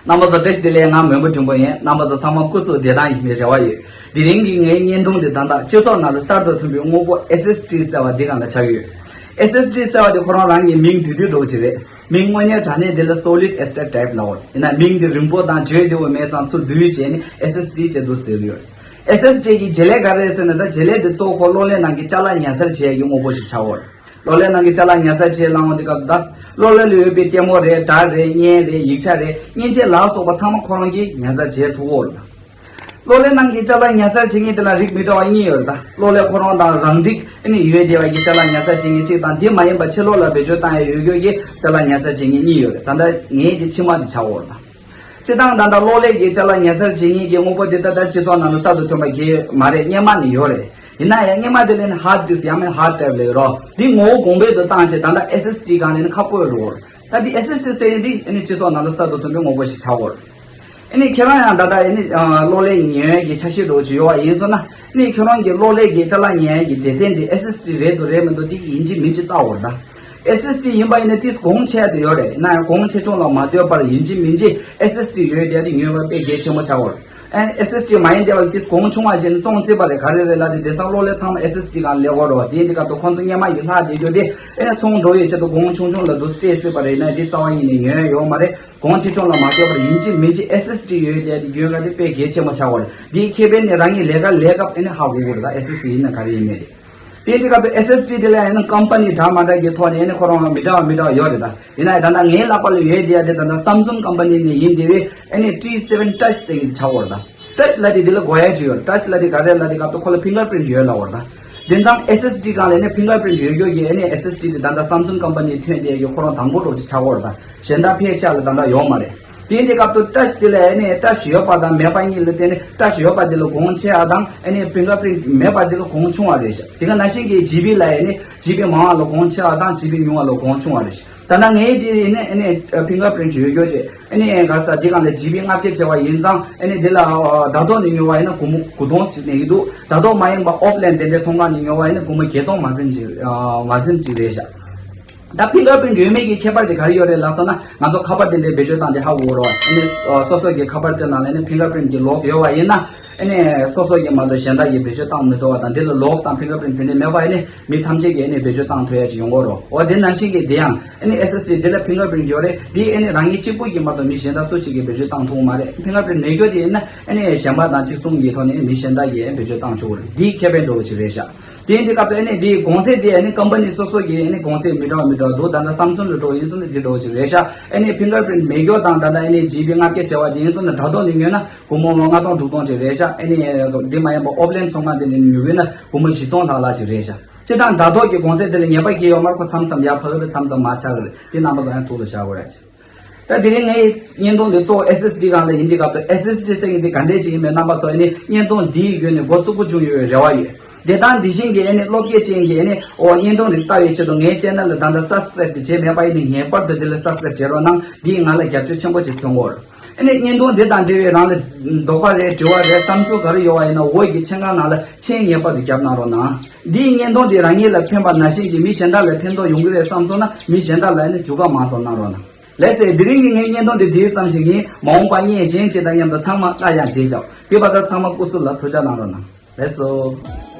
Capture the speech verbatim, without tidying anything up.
རྣམ་པ་ཚོ་བཀྲ་ཤིས་བདེ་ལེགས། ང་མོན་པ་འབྲིང་པོ་ཡིན། རྣམ་པ་ཚོ་ཚང་མ་སྐུ་གཟུགས་བདེ་ཐང་ཡིན་པའི་རེ་བ་ཡོད། དེ་རིང་གི་ངའི་བརྙན་ཐུང་འདི་ད་ལྟ་སྤྱི་ཚོགས་ནང་ལ་གསར་དུ་ཐོན་པའི་དངོས་པོ་ཨེས་ཨེས་ཌི་ཟེར་བ་འདི་སྒང་ལ་ཆགས་ཡོད། ཨེས་ཨེས་ཌི་ཟེར་བ་འདི་ཁོ་རང་རང་གི་མིང་བསྡུས་བསྡུས་འདྲ་བོ་ཅིག་རེད། མིང་དངོས་གནས་དྲང་གནས་འདི་ལ་Solid State Type ལབ་ཡོད། ཡིན་ན་མིང་འདི་རིང་པོ་དང་བརྗོད་བདེ་བོ་མེད་ཙང་ཚུར་བསྡུས་བྱས་ནས་ཨེས་ཨེས་ཌི་ཅེས་འདུག་ཟེར་གྱི་ཡོད། ཨེས་ཨེས་ཌི་གི་བྱེད་ལས་ག་རེ་རེད་ཟེར་ན། ད་བྱེད་ལས་འདི་གཙོ་བོ་ཁོ་གློག་ཀླད་ནང་གི་ཅ་ལག་ཉར་ཚགས་བྱེད་ཡག་གི་དངོས་པོ་ཞིག་ཆགས་ཡོད། གློག་ཀླད་ནང་གི་ཅ་ལག་ཉར་ཚགས་བྱེད་ལབ་ཡོང་དུས་སྐབས་ད་གློག་ཀླད་ལ་ཡོད་པའི་ལྟད་མོ་རེད། སྒྲ་རེད། བརྙན་རེད། ཡིག་ཆ་རེད། མཉེན་ཆས་ལ་སོགས་པ་ཚང་མ་ཁོ་རང་གིས་ཉར་ཚགས་བྱེད་ཐུབ་ཀྱི་ཡོད་རེད། གློག་ཀླད་ནང་གི་ཅ་ལག་ཉར་ཚགས་བྱེད་མཁན་དེ་ལ་རིགས་མི་འདྲ་བ་གཉིས་ཡོད་རེད། ད་གློག་ཀླད་ཁོ་རང་དང་རང་འགྲིག་ཨ་ནི་ཡོད་བསྡད་པ་གི་ཅ་ལག་ཉར་ཚགས་བྱེད་མཁན་གཅིག་དང་། དེ་མ་ཡིན་པ་ཕྱི་ལོགས་ལ་བེད་སྤྱོད་བཏང་ཡག་ཡོད་རྒྱུ་གི་ཅ་ལག་ཉར་ཚགས་བྱེད་མཁན་གཉིས་ཡོད་རེད། ད་ལྟ་ངའི་དེ་ཕྱི་མ་དེ་ཆགས་ཡོད་རེད། ད་སྤྱིར་བཏང་ད་ལྟ་གློག་ཀླད་ཀྱི་ཅ་ལག་ཉར་ཚགས་བྱེད་མཁན་གྱི་དངོས་པོ་དེ་ད་ལྟ་སྤྱི་ཚོགས་ནང་ལ་གསར་དུ་ཐོན་པ་གི་མ་རེད། སྔོན་མ་ནས་ཡོད་རེད། ཡིན་ན་ཡང་སྔོན་མ་དེ་ལ་ནི་ཧར་ཌིསྐ་ཡང་མིན་ཧར་ཌི་ཌྲའིབ་ལབ་ཀྱི་རེད། འདི་ངོ་བོ་གོང་འཕེལ་དུ་བཏང་བྱས་ད་ལྟ་ཨེས་ཨེས་ཌི་སྒང་ལ་ནི་ཁ་སྤོས་འགྲོ་གི་རེད། ད་འདི་ཨེས་ཨེས་ཌི་ཟེར་ཡག་འདི་ཨ་ནི་སྤྱི་ཚོགས་ནང་ལ་གསར་དུ་ཐོན་པའི་དངོས་པོ་ཞིག་ཆགས་ཡོད་རེད། ཨ་ནི་ཁྱེད་རང་ཡང་ད་ལྟ་ཨ་ནི་ཨ་གློག་ཀླད་ཉོ་ཡག་གི་འཆར་གཞི་འདྲ་བོ་ཅིག་ཡོད་པ་ཡིན་སོང་ན། ཨ་ནི་ཁྱེད་རང་གི་གློག་ཀླད་ཀྱི་ཅ་ལག་ཉར་ཡག་གི་སྡེ་ཚན་འདི་ཨེས་ཨེས་ཌི་རེད་འདུག་རེད་མི་འདུག་འདི་ཡིན་གཅིག་མིན་གཅིག་བལྟ་དགོས་རེད། ད་ཨེས་ཨེས་ཌི་ཡིན་པ་ཡིན་ན་ཏིས་གོང་ཆེ་དུ་ཡོད་རེད། ཡིན་ན་ཡང་གོང་ཆེ་ཆུང་ལ་མ་ལྟོས་པར་ཡིན་གཅིག་མིན་གཅིག་ཨེས་ཨེས་ཌི་ཡོད་བསྡད་དེ་ཉོས་པ་དཔེ་གལ་ཆེན་པོ་ཆགས་ཡོད་རེད། ཨེས་ཨེས་ཌི་མ་ཡིན་བསྡད་པ་ཏིས་གོང་ཆུང་བ་བྱས་ནས་བཙོང་སྲིད་པ་རེད། ག་རེ་རེད་ལབ་དུས་དེང་སང་གློག་ཀླད་ཚང་མ་ཨེས་ཨེས་ཌི་སྒང་སླེབས་ཡོད་རེད། དེ་ཡིན་དུས་སྐབས་དུ་ཁོང་ཚོ་སྔོན་མ་ཡི་ལྷག་བསྡད་རྒྱུ་དེ་ཨ་ནི་ཚོང་འགྲོ་ཡག་ཆེད་དུ་གོང་ཆུང་ཆུང་ལ་འདུག་སྤྲད་སྲིད་པ་རེད། ཡིན་ན་དེ་རྩ་བ་ཉིད་ནས་ཉོས་ཡོད་མ་རེད། གོང་ཆེ་ཆུང་ལ་མ་ལྟོས་པར་ཡིན་གཅིག་མིན་གཅིག་ཨེས་ཨེས་ཌི་ཡོད་བསྡད་དེ་ཉོ་ཡག་དེ་དཔེ་གལ་ཆེན་པོ་ཆགས་ཡོད་རེད། དེའི་ཁེ་ཕན་ནི་རང་ཉིད་ལས་ཀ་ལས་སྐབས་ཨ་ནི་ཧ་གོ་གི་རེད། ད་ཨེས་ཨེས་ཌི་ཡིན་ན་ག་རེ་ཡིན་མིན་དེ། དེ་ཡིན་དུས་སྐབས་དུ་ཨེས་ཨེས་ཌི་དེ་ལ་ཡང་ན་ཀམ་པ་ནི་འདྲ་མ་འདྲ་གི་ཐོག་ནས་ཨ་ནི་ཁོ་རང་མི་འདྲ་བ་མི་འདྲ་བ་ཡོད་རེད། ད་ཡིན་ན་ཡང་ད་ལྟ་ངའི་ལག་པ་ལ་ཡོད་བསྡད་ཡག་དེ་ད་ལྟ་སམ་སུང་ཀམ་པ་ནི་ནས་ཡིན་བསྡད་པའི་ཨ་ནི་ཊི་སེ་ཝེན་ཊཆ་ཟེར་གྱི་ཆགས་ཡོད་རེད། ད་ཊཆ་ལབ་དུས་དེ་ལ་གོ་ཡག་ཅིག་ཡོད་རེད། ཊཆ་ལབ་དུས་ག་རེ་ལབ་དུས་སྐབས་དུ་ཁོ་ལ་ཕིང་གར་པི་རིན་ཊི་ཡོད་ལབ་ཡོད་རེད། ད་དེང་སང་ཨེས་ཨེས་ཌི་སྒང་ལ་ཨ་ནི་ཕིང་གར་པི་རིན་ཊི་ཡོད་རྒྱུ་གི་ཨ་ནི་ཨེས་ཨེས་ཌི་དེ་ད་ལྟ་སམ་སུང་ཀམ་པ་ནི་ཐོན་བསྡད་ཡག་ཁོ་རང་དང་པོ་འདྲ་བོ་ཅིག་ཆགས་ཡོད་རེད། ད་གཞན་དག་ཕལ་ཆེར་ལ་ད་ལྟ་ཡོད་མ་རེད། དེ་ཡིན་དུས་སྐབས་དུ་ཊཆ་དེ་ལ་ཨ་ནི་ཊཆ་ཡོད་པ་དང་མེད་པ་གཉིས་ལ་བརྟེན་ནས་ཊཆ་ཡོད་པ་དེ་ལ་གོང་ཆེ་བ་དང་ཨ་ནི་ཕིང་གར་པི་རིན་ཊི་མེད་པ་དེ་ལ་གོང་ཆུང་བ་རེད་ཤག་དེ་ག་ནང་བཞིན་གྱི་ཇི་པི་ལ་ཨ་ནི་ཇི་པི་མང་བ་ལ་གོང་ཆེ་བ་དང་ཇི་པི་ཉུང་བ་ལ་གོང་ཆུང་བ་རེད་ཤག་ད་ལྟ་ངའི་དེ་ཨ་ནི་ཨ་ནི་ཕིང་གར་པི་རིན་ཊི་ཡོད་རྒྱུ་ཅིག་ཨ་ནི་ག་ས་དེ་གང་ལ་ཇི་པི་ལྔ་བརྒྱ་བྱས་པ་ཡིན་ཙང་ཨ་ནི་དེ་ལ་དྲ་ཐོག་ནས་ཉོ་བ་ཡིན་ན་སྒོར་མོ་དགུ་སྟོང་ཞིག་གནས་ཀྱི་འདུག་དྲ་ཐོག་མ་ཡིན་པ་ཨོཕ་ལན་དེ་འདྲའི་ཚོང་ཁང་ནས་ཉོ་བ་ཡིན་ན་སྒོར་མོ་བརྒྱད་སྟོང་མ་ཟིན་ཅིག་མ་ཟིན་ཅིག་རེད་ཤག་ད་ཕིང་གར་པི་རིན་ཊི་ཡོད་མེད་ཀྱི་ཁྱད་པར་དེ་ག་རེ་ཡོད་རེད་ལབ་སོང་ན། ང་ཚོ་ཁ་པར་དེ་འདྲའི་བེད་སྤྱོད་བཏང་སྟེ་ཧ་གོ་རོགས། ཨ་ནི་སོ་སོ་གི་ཁ་པར་དེ་ནང་ལ་ནི་ཕིང་གར་པི་རིན་ཊི་གི་ལོག་ཡོད་པ་ཡིན་ན། ཨ་ནི་སོ་སོ་གི་མ་གཏོགས་གཞན་དག་གིས་བེད་སྤྱོད་བཏང་མི་ཐུབ་པ་དང་། འདི་ལ་ལོག་དང་ཕིང་གར་པི་རིན་ཊི་དེ་འདྲ་མེད་པ་ཡིན་ན་མི་ཐམས་ཅད་ཀྱིས་ཨ་ནི་བེད་སྤྱོད་བཏང་ཐུབ་ཡག་ཅིག་ཡོང་གི་རེད། འོ་དེ་ནང་བཞིན་གྱི་དེ་ཡང་ཨ་ནི་ཨེས་ཨེས་ཌི་དེ་ལ་ཕིང་གར་པི་རིན་ཊི་ཡོད་རེད། དེ་ཨ་ནི་རང་ཉིད་གཅིག་པུ་གིས་མ་གཏོགས་མི་གཞན་དག་སུ་གཅིག་གིས་བེད་སྤྱོད་བཏང་ཐུབ་ཀྱི་མ་རེད། ཕིང་གར་པི་རིན་ཊི་མེད་རྒྱུ་དེ་ཡིན་ན་ཨ་ནི་གཞན་པ་དང་གཅིག་མཚུངས་ཀྱི་ཐོག་ནས་མི་གཞན་དག་གིས་ཨ་ནི་བེད་སྤྱོད་བཏང་ཆོག་གི་རེད། དེའི་ཁེ་ཕན་འདྲ་བོ་ཅིག་རེད་ཤག་དེ་ཡིན་དུས་སྐབས་དུ་ཨ་ནི་དེའི་གོང་ཚད་དེ་ཨ་ནི་ཀམ་པ་ནི་སོ་སོ་གི་ཨ་ནི་གོང་ཚད་མི་འདྲ་བ་མི་འདྲ་བ་འདུག་ད་ལྟ་སམ་སུང་ལ་འགྲོ་ཡིན་སོང་ན་དེ་འདྲ་བོ་ཅིག་རེད་ཤག་ཨ་ནི་ཕིང་གར་པི་རིན་ཊི་མེད་རྒྱུ་དང་ད་ལྟ་ཨ་ནི་ཇི་པི་ལྔ་བརྒྱ་བྱས་པ་དེ་ཡིན་སོང་ན་དྲ་ཐོག་ནས་ཉོས་ན་སྒོར་མོ་ལྔ་སྟོང་དྲུག་སྟོང་ཅིག་རེད་ཤག་ཨ་ནི་འདི་མ་ཡིན་པ་ཨོཕ་ལན་ཚོང་ཁང་དེ་ནས་ཉོས་ཡོད་ན་སྒོར་མོ་བཞི་སྟོང་ལྷག་ལྷག་ཅིག་རེད་ཤག་སྤྱིར་བཏང་དྲ་ཐོག་གི་གོང་ཚད་དེ་ལ་ཉེས་པ་གང་ཡང་ཡོད་མ་རེད། ཁོ་མཚམས་མཚམས་ཡར་འཕར་གི་རེད། མཚམས་མཚམས་མར་ཆག་གི་རེད། དེ་རྣམ་པ་ཚོ་ཡང་ཐུགས་ལ་བཞག་དགོས་ཡ་ཅིག་ད་དེ་རིང་ངའི་བརྙན་ཐུང་འདི་གཙོ་བོ་ཨེས་ཨེས་ཌི་སྒང་ལ་ཡིན་དུས་སྐབས་དུ་ཨེས་ཨེས་ཌི་ཟེར་མཁན་འདི་ག་འདྲས་ཅིག་ཡིན་མིན་རྣམ་པ་ཚོ་ཨ་ནི་བརྙན་ཐུང་འདིའི་བརྒྱུད་ནས་མགོ་ཚོད་པོ་བྱུང་ཡོད་པའི་རེ་བ་ཡོད། དེ་དང་དེ་བཞིན་གྱི་ཨ་ནི་བློ་སྐྱེད་ཅན་གྱི་ཨ་ནི་འོ་བརྙན་ཐུང་རིགས་ལྟ་བའི་ཆེད་དུ་ངའི་ཅེ་ནལ་ལ་ད་ལྟ་སབ་སི་ཀ་རེབ་དེ་བྱས་མེད་པ་ཡིན་ན་ངེས་པར་དུ་དེ་ལ་སབ་སི་ཀ་རེབ་བྱེད་རོགས་གནང་། འདིས་ང་ལ་རྒྱབ་སྐྱོར་ཆེན་པོ་ཅིག་མཚོན་གྱི་ཡོད། ཨ་ནི་བརྙན་ཐུང་འདི་དང་འབྲེལ་བའི་རང་ལ་དོགས་པ་རེད། དྲི་བ་རེད། བསམ་ཚུལ་ག་རེ་ཡོད་པ་ཡིན་ན་འོག་གི་མཆན་ཁང་ནང་ལ་མཆན་ངེས་པར་དུ་བརྒྱབ་གནང་རོགས་གནང་། འདིའི་བརྙན་ཐུང་འདི་རང་ཉིད་ལ་ཕན་པ་ནང་བཞིན་གྱི་མི་གཞན་དག་ལ་ཕན་ཐོགས་ཡོང་གི་རེད་བསམ་སོང་ན་མི་གཞན་དག་ལ་ནི་འཇུག་པ་མང་ཙམ་གནང་རོགས་གནང་། ལགས་སེ། དེ་རིང་གི་ངའི་བརྙན་ཐུང་འདི་འདིའི་ཙམ་ཞིག་ཡིན། མ་འོངས་པ་བརྙན་གཞན་ཅིག་དང་མཉམ་དུ་ཚང་མ་སླར་ཡང་མཇལ་ཆོག་དེ་བར་དུ་ཚང་མ་སྐུ་གཟུགས་ལ་ཐུགས་ཅག་གནང་རོགས་གནང་། ལགས་སོ།